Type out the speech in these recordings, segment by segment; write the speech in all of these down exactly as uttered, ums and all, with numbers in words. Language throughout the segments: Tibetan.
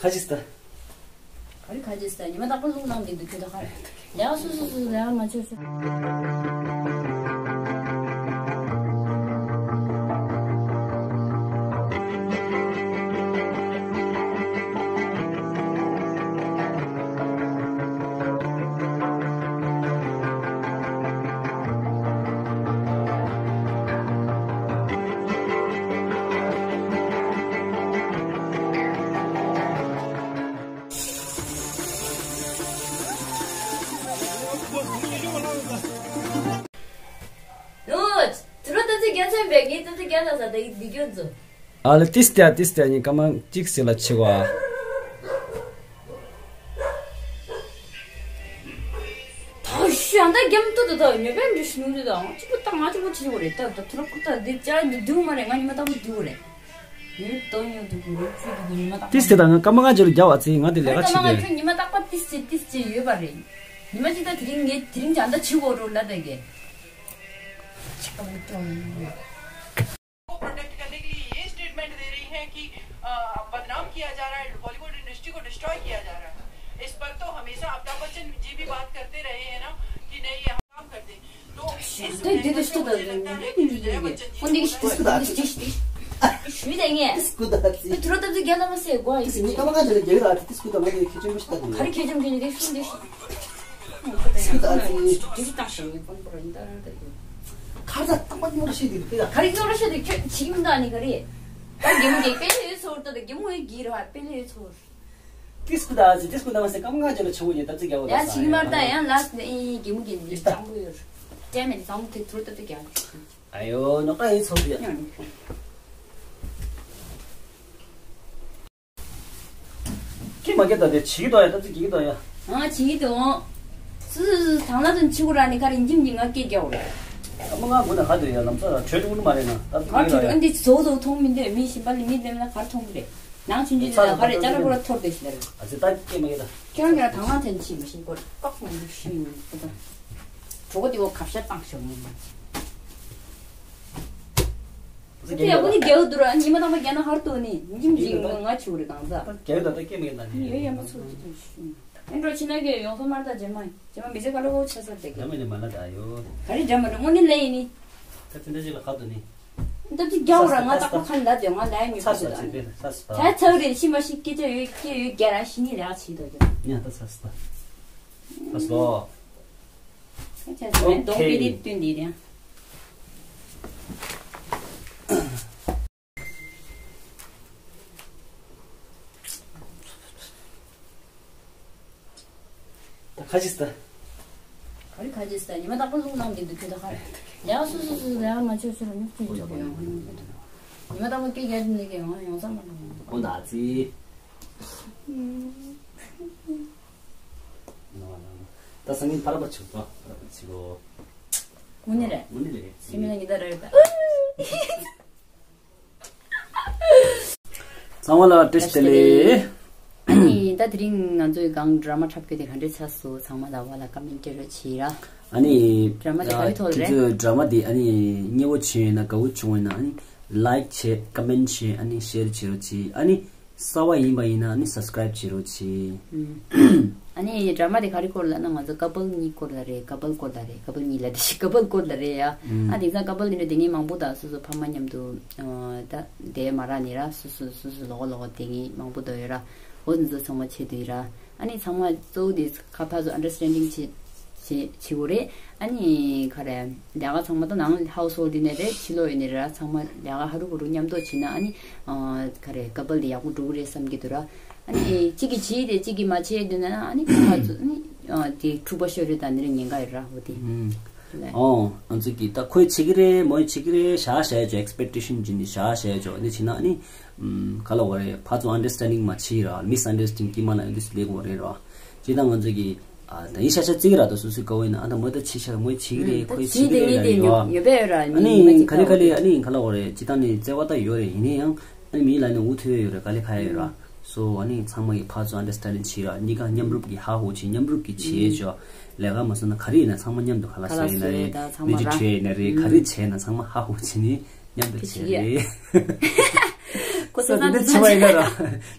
ཁ་ཅིག་ད། ག་རེ་ཁ་ཅིག་ད། ཉི་མ་རྟག་པར་རླུང་ལངས་བསྡད་འདུག་ཁྱོད་ད་ག་རེ། ལས་ཀ་སོ་སོ་སོ་ལས་ཀ་མ་བྱོས་ཤོག་ནོ། དུ་རོ་ཏ་ཙི་རྒྱ་མཚོན་པས་ངའི་ཏ་ཙི་རྒྱ་ལ་ས་ཏ་ཡི་འདི་སྐྱོན་ཚོ། ཨ་ལ་ཏིས་ཏེ་ཨ་ཏིས་ཏེ་ཨ་ནི་ཀ་མ་ཅིག་སི་ལ་ཆི་བ། ད་ཤི་ཨ་ད་རྒྱ་མ་ཏུ་ཏུ་ད་ཉོ་པའི་འདྲི་ཤི་ནུ་ཏུ་ད་ཅི་པུ་ཏ་ང་ཅི་པུ་ཆི་བ་རེད། ད་ད་དུ་རོ་ཀུ་ཏ་འདི་ཅ་འདི་དུ་མ་རེད། ང་ཉི་མ་ཏ་པུ་དུ་རེད། ཡོད་དོ་ཡོད་དུ་གུ་རུ་ཚུ་དུ་གུ་ཉི་མ་ཏག་ཏིས་ཏེ་ད་ང་ཀ་མ་ང་ཅི་རུ་རྒྱ་བ་ཚི་ང་དེ་ལས་ཀ་ཆི་གེ། ཉི་མ་ཏག་པ་ཏིས་ཏེ་ཏིས་ཏེ་ཡོད་པ་རེད། ཉི་མ་ཅི་ད་དེ་རིང་ངས་དེ་རིང་ཅ་ད་ཆི་གོ་རུ་ལ་ད་གེ། ཆི་ཀ་མི་ཏོ་ཡོད། को प्रोटेक्ट करने के लिए ये स्टेटमेंट दे रही हैं कि अ, बदनाम किया जा रहा है, बॉलीवुड इंडस्ट्री को डिस्ट्रॉय किया जा रहा है। इस पर तो हमेशा अमिताभ बच्चन जी भी बात करते रहे हैं ना कि नहीं, ये हम काम करते हैं। तो इस ད་འདི་འདྲ་ཞིག་ད་འདི་འདི་འདི་འདི་འདི་འདི་ཞུས་ད་ངས། ཏིས་ཀུ་ད་ཏིས་ཏིས་ཏིས་ཞུས་ད་ངས། ཏིས་ཀུ་ད་ཏིས། ད་དུ་རོ་ཏ་ཙི་རྒྱ་ལ་མ་སེ་གོ་ཨི་ཏིས་ངས་ཀ་མ་ང་ཅི་རུ་རྒྱ་གི་ད་ཏིས་ཀུ་ད་ང་དེ་ཁྱེད་ཅན་པོ་ཞིག་ད་དུ་ག་རེ་ཁྱེད་ཅན་གྱི་ནི་ཏིས་ཀུ་འདི་ཞུ། ཏིས་ཀུ་ད་ཏིས། ཏིས་ཀུ་ད་ཏིས། ཁར་ད་ཏག་པ་ཉོ་ར་ཤེས་དེ་ཕི་ད། ག་རེ་ཉོ་ར་ཤེས་དེ་ཁྱོད་ཅིག་མི་ད་ནི་ག་རེ། ད་རྒྱ་མོ་གི་དཔེ་ལས་ཚོར་ད་རྒྱ་མོ་ཡི་གི་ར་དཔེ་ལས་ཚོར། ཏིས་ཀུ་ད་ཟི་ཏིས་ཀུ་ད་མ་སེ་ཀ་མ་ང་ཅི་ལ་ཆུ་བོ་ཉེ་ད་ཙི་རྒྱ་བོ་ད་ཡ་ས་ཆི་གི་མར་ད་ཡང་ལ་སི་ནི་ཨི་རྒྱ་མོ་གི་ནི་ཅང་གུ་ཡོར། ཏེ་མེ་ཙང་ཏེ་ཐུར་ད་ཏེ་རྒྱ། ཨ་ཡོ་ནོ་ཀ་ཡི་ཚོ་བི་ཡ། ཀི་མ་ཀེ་ད་ཏེ་ཆི་གི་དོ་ཡ་ད་ཙི་གི་དོ་ཡ། ཨ་ཆི་གི་དོ། སུ་སུ་སུ་ཐང་ལ་དུ་ཆི་གུ་ར་ནི་ཀ་རིན་ཅིམ་གི་ང་ཀེ་རྒྱ་བོ་ར། ཀ་མ་ང་གུ་ན་ཧ་དོ་ཡ་ལམ་ས་ར་ཁྲོད་དུ་གུ་ནི་མ་རེ་ན་ད་ཙི་ག་གི་ར་ཡ། ཨ་འདི་ཚོ་ཚོ་མཐོང་མི་འདོད་མི་ཞིམ་པ་ལི་མི་འདོད་ན་གར་མཐོང་གི་རེད། ནང་ཆུང་ཆུང་ལ་ག་རེ་ཅ་ལ་པོ་ལ་ཐོར་དེ་ཤི་ལ་རེད། ཨ་ཙི་ད་ཀེ་མ་ཀེ་ད། ཁྱོད་རང་གི་ལ་དང་བླངས་ཐན་ཆི་མ་ཤིན་པོ་ལ་པག་མ་འདུག་ཤིན་པོ་ད། གྲོགས་པོ་དེ་བོ་ཁ་ཤ་བཏང་ཤོག་ངས་མ་ཅི། ཨ་ཙི་དེ་ཡ་བོ་ནི་རྒྱལ་བོ་འདུག་ར་ཉི་མ་དང་པོ་རྒྱལ་ན་ཧར་ཏོ་ནི་ཉིམ་ཅིག་ང་ཆུ་རེ་གང་ཟ། ད་རྒྱལ་བོ་ད་ད་ཀེ་མ་ཀེ་ད་ནི། ཡོད་ཡ་མ་ཚོ་ཅི་ཏུ་ཤིན། ཨེ་འགྲོ་ཕྱི་ན་གི་ཡོང་སོ་མར་ད་རྗེས་མ་རྗེས་མ་མི་ཚེ་ག་ལ་བོ་ཆ་ས་དེ་གི། ད་མི་ནི་མ་ན་ད་ཡོ། ག་རེ་འདྲ་མ་འགྲོ་དངོས་གནས་ལས་ཡིན་ནི། ད་དེ་འདྲ་ཞིག་ལ་ཁ་དུ་ནི། ད་ཅི་རྒྱ་བོ་ར་ང་ཏག་པ་ཁ་ལ་དེ་ང་ལ་ཡ་མྱུ་གུ་ད། ཚ་ཚ་རེད་ཤི་མ་ཤི་སྐད་ཆ་ཡོད་སྐད་ཡོད་རྒྱ་ར་ཤི་ནི་ལ་ཡ་ཆི་དོ་རྒྱ། ཉ་ད་ཚ་ཚ། ཚ་སོ། ཁྱེད་ཚོ་མེད་གདོང་པི་རིབ་བསྟུན་དེ་རེད། ད་ཁ་ཅིག་ད། ག་རེ་ཁ་ཅིག་ད་ཉི་མ་རྟག་པར་རླུང་ལངས་བསྡད་འདུག་ཁྱོད་ད་ག་རེ། ལས་ཀ་སོ་སོ་སོ་ལས་ཀ་མ་བྱོས་ཕྱིར་རོ་ཉོག་ཅིག་འཇོག་ཡོང་། ཉི་མ་རྟག་པར་སྐད་རྒྱག་ནས་ཀྱི་ཡོང་ཡོང་ས་མ་རེད། ཨོ་ན་ཙི། ད་སང་ཉིན་ཕར་པ་ཆུ་པ་ཕར་པ་ཆུ་གོ། དངོས་གནས་རེད། དངོས་གནས་རེད། སེམས་ལ་ཉི་ཟླ་རེད་ད། ཚང་མ་ལ་བཀྲ་ཤིས་བདེ་ལེགས། ཨ་ནི་ད་དེ་རིང་ང་ཚོའི་སྒང་ཌ་ར་མ་འཁྲབ་རྒྱུ་དེ་ག་འདྲས་ཆགས་སོང་། ཚང་མ་ལ་བ་ལ་ཀ་མེན་ཊི་རེ་བྱེད་ར། ཨ་ནི་ཌ་ར་མ་དེ་ག་རེ་ཐོག་ལ་རེད། ཁྱེད་ཚོས་ཌ་ར་མ་དེ་ཨ་ནི་མཉེས་པོ་བྱུང་ཡོད་ན་དགའ་བོ་བྱུང་ཡོད་ན་ཨ་ནི་ལའིཀ་བྱེད་ཀ་མེན་ཊི་བྱེད་ཨ་ནི་ཤེར་བྱེད་རོགས་བྱེད། ཨ་ནི་གསར་པ་ཡིན་པ་ཡིན་ན་ཨ་ནི་སབ་སི་ཀ་རའིབ་བྱེད་རོགས་བྱེད། ཨ་ནི་ཌ་ར་མ་དེ་ག་རེ་སྐོར་ལ་ན་ང་ཚོ་ཀ་པལ་གཉིས་སྐོར་ལ་རེད། ཀ་པལ་སྐོར་ལ་རེད། ཀ་པལ་གཉིས་ལ་དེ་ཞིག་ཀ་པལ་སྐོར་ལ་རེད་ཡ། ཨ་དེང་སང་ཀ་པལ་དེ་འདྲ་དེ་ནི་མང་པོ་དང་སོ་སོ་ཕ་མ་མཉམ་དུ་ད་དེ་མ་རག་ནི་ར་སོ་སོ་སོ་སོ་ལོག་ལོག་དེ་ནི་མང་པོ་འདུག་ཡོད་ར། འོ་དེ་ཚོ་ཚང་མ་བྱེད་དུས་ར། ཨ་ནི་ཚང་མ་གཙོ་བོ་དེ་ཁ་ཕར་ཚུར་ཨན་ཌར་སི་ཊེན་ཌིང་བྱེད་བྱེད་བྱེད་དགོས་རེད། ཨ་ནི་ག་རེ་ལས་ཀ་ཚང་མ་ད་ནང་ཧའུ་སི་ཧོལ་དེ་ནས་རེད། ཕྱི་ལོགས་ཡོད་ནི་རེད་ར། ཚང་མ་ལས་ཀ་ཧ་རུ་ཧུ་རུ་མཉམ་དུ་བྱེད་ན་ཨ་ནི་ག་རེ་ཀ་པལ་དེ་ཡག་པོ་འགྲོ་གི་རེད་བསམ་གྱི་འདུག་ར། ཨ་ནི་གཅིག་གིས་བྱས་ཏེ་གཅིག་གིས་མ་བྱས་འདུག་ན་ཨ་ནི་ཁ་ཚུར་ཨ་ནི་དེ་འཁྲུག་པ་ཤོར་རེད་ད་ནི་རེད་ཉེན་ཁ་ཡོད་ར་འོ་དེ། ཨོ་ཨང་ཚིག་གི་ད་ཁོས་བྱེད་ཀྱི་རེད་མོས་བྱེད་ཀྱི་རེད་བཞག་བཞག་ཡ་ཅོ་ཨེག་སི་པེག་ཊེ་ཤན་བྱིན་ནས་བཞག་བཞག་ཡ་ཅོ་འདི་བྱེད་ན་ཨ་ནི་ག་ལ་བ་རེད་ཕར་ཚུར་ཨན་ཌར་སི་ཊེན་ཌིང་མ་བྱེད་ར་མིས་ཨན་ཌར་སི་ཊེན་ཌིང་དཀྱིལ་མ་ལ་ཨེ་འདི་སི་ལེགས་བ་རེད་ར། ཇི་ལྟར་ང་ཚོ་གི་ཨ་ད་ཡིན་ཤ་ཤ་བརྩི་གི་ར་ད་སོ་སོའི་དཀའ་བ་ཡིན་ན་ཨ་ད་མོས་ད་བྱེད་ཤ་མོས་བྱེད་ཀྱི་རེད་ཁོས་བྱེད་ཀྱི་རེད་ལ་ཡོད། ཡོད་པའི་ར་ཨ་ནི་ཁ་ལེ་ཁ་ལེ་ཨ་ནི་ག་ལ་བ་རེད་ཇི་ལྟར་ནི་བརྩེ་བ་ད་ཡོད་རེད། ཡིན་ན་ཡང་ཨ་ནི་མིའི་ལ་ནི་འུ་ཐུག་ཡོད་རེད་ག་ལེ་ཁ་ཡོད་ར། སོ་ཨ་ནི་ཚང་མ་གི་ཕར་ཚུར་ཨན་ཌར་སི་ཊེན་ཌིང་བྱེད་ར་གཉིས་ཀ་མཉམ་རུབ་ཀྱི་ཧ་ཧོ་བྱེད་མཉམ་རུབ་ཀྱི་བྱེད་ཅོ། ལས་ཀ་མ་སོང་ན་ག་རེ་ཡིན་ན་ཚང་མ་མཉམ་དུ་ཁ་ལག་བཟོས་ཡིན་ན་རེད་མི་ཇི་བྲིས་ཡིན་ན་རེད་ག་རེ་བྱས་ན་ཚང་མ་ཧ་ཧོ་བྱེད་ནི་མཉམ་དུ་བྱེད་རེད། ཁོ་ས་དེ་འདྲ་ཆེ་བ་ཡིན་ན་ར།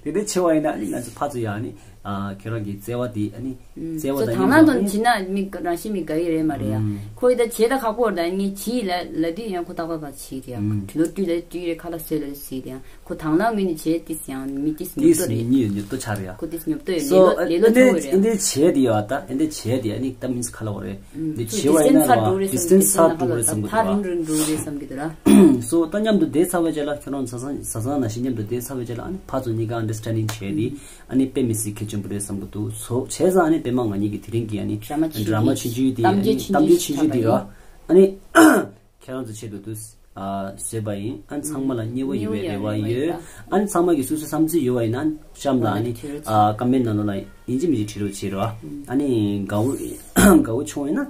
དེ་འདྲ་ཆེ་བ་ཡིན་ན་ཨ་ནི་ང་ཚོ་ཕར་ཚུར་ཡ་ཨ་ནི་ཨ་ཁྱེད་རང་གི་བརྩེ་བ་དེ་ཨ་ནི་བརྩེ་བ་སོ་དང་དང་ནང་དུ་མཉམ་དུ་བྱིན་ན་མི་རང་བཞིན་མི་དགའ་ཡི་རེད་མ་རེད་ཡ། ཨུམ། ཁོ་ཡི་ད་བྱེད་ད་ཁག་པོ་རེད་ད་ངས་བྱིས་ལ་ལ་དུས་ཡང་ཁོ་ཏག་ཏག་ཏག་བྱིས་རེད་ཡ། ཨུམ། དུས་ལོ་དུས་ལ་དུས་རེད་ཁ་ལག་བཟོས་ལ་བྱིས་རེད་ཡ། ཁོ་དང་ལ་ངོས་ནས་བྱེད་ཏིས་ཡང་མི་ཏིས་ཉོབ་ཏོ་རེད། ཉིད་ཉོབ་ཏོ་ཆགས་རེད་ཡ། ཁོ་ཏིས་ཉོབ་ཏོ་ཡོད་ལེ་ལོ་ལེ་ལོ་ཐོག་རེད་ཡ། འདི་བྱེད་དེ་ཡོད་ད་འདི་བྱེད་དེ་ཨ་ནི་ད་མིན་ཁ་ལག་རེད། འདི་བྱེད་བ་ཡིན་ན་ར་distance་ཚ་འགྲོ་རེད་བསམ་གི་འདུག་ར། སོ་ད་མཉམ་དུ་བསྡད་ཚར་བའི་རྗེས་ལ་ཁྱོད་རང་བཟའ་ཚང་བཟའ་ཚང་ནང་བཞིན་མཉམ་དུ་བསྡད་ཚར་བའི་རྗེས་ལ་ཨ་ནི་ཕར་ཚུར་གཉིས་ཀ་understanding་བྱས་ཏེ་ཨ་ནི་དཔེ་མི་སྲིད་གལ་ཆེན་པོ་རེད་བསམ་གི་འདུག་སོ་བྱས་ཙང་ཨ་ནི་པད་མ་ང་གཉིས་ཀྱི་དེ་རིང་གི་ཨ་ནི་drama་ཆུང་ཆུང་དེ་ཨ་ནི་གཏམ་རྒྱུད་ཆུང་ཆུང་དེ་ར་ཨ་ནི་ཁྱེད་རང་ཚོ་ཆེད་དུ་དུ་བཟོས་པ་ཡིན། ཨ་ནི་ཚང་མ་ལ་མཉེས་པོ་ཡོད་པའི་རེ་བ་ཡོད། ཨ་ནི་ཚང་མ་གི་སོ་སོའི་བསམ་ཚུལ་ཡོད་པ་ཡིན་ན་གཤམ་ལ་ཨ་ནི་comment་ནང་ལོགས་ལ་ཡིན་གཅིག་མིན་གཅིག་བྲིས་རོགས་བྱེད་རོགས། ཨ་ནི་དགའ་བོ་དགའ་བོ་བྱུང་ཡིན་ན།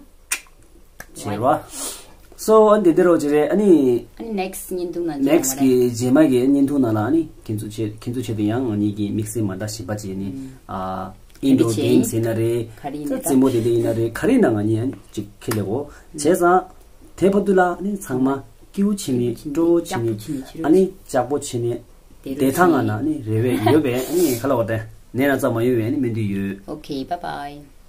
བྱེད་རོགས། སོ་ཨ་འདི་འདི་རོགས་བྱེད་རེད་ཨ་ནི། ཨ་ནི་next་བརྙན་ཐུང་ནང་next་གི་རྗེས་མ་གི་བརྙན་ཐུང་ནང་ལ་ཨ་ནི་ཁྱེད་ཚོ་ཆེད་ཁྱེད་ཚོ་ཆེད་དུ་ཡང་ང་གཉིས་ཀྱི་དམིགས་བསལ་མ་འདྲ་གཞན་པ་བྱས་ནི་ཨ་indoor་games་ཡིན་ན་རེད། ད་རྩེད་མོ་དེ་འདྲ་ཡིན་ན་རེད་ག་རེ་ཡིན་ན་ང་གཉིས་ཨ་ནི་གཅིག་ཁྱེད་ལས་གོ་བྱས་ཙང་། དེ་བར་དུ་ལ་ཨ་ནི་ཚང་མ་སྐྱིད་པོ་བྱེད་ནི་སྤྲོ་བོ་བྱེད་ནི་ཨ་ནི་ལྕགས་པོ་བྱེད་ནི་བདེ་ཐང་ང་ན་ཨ་ནི་རེ་བས་ཡོད་པས་ཨ་ནི་ཁ་ལ་བ་དེ་ནས་ན་ཙམ་མ་ཡོད་པས་ཨ་ནི་སྨོན་འདུན་ཡོད། Okay, bye bye.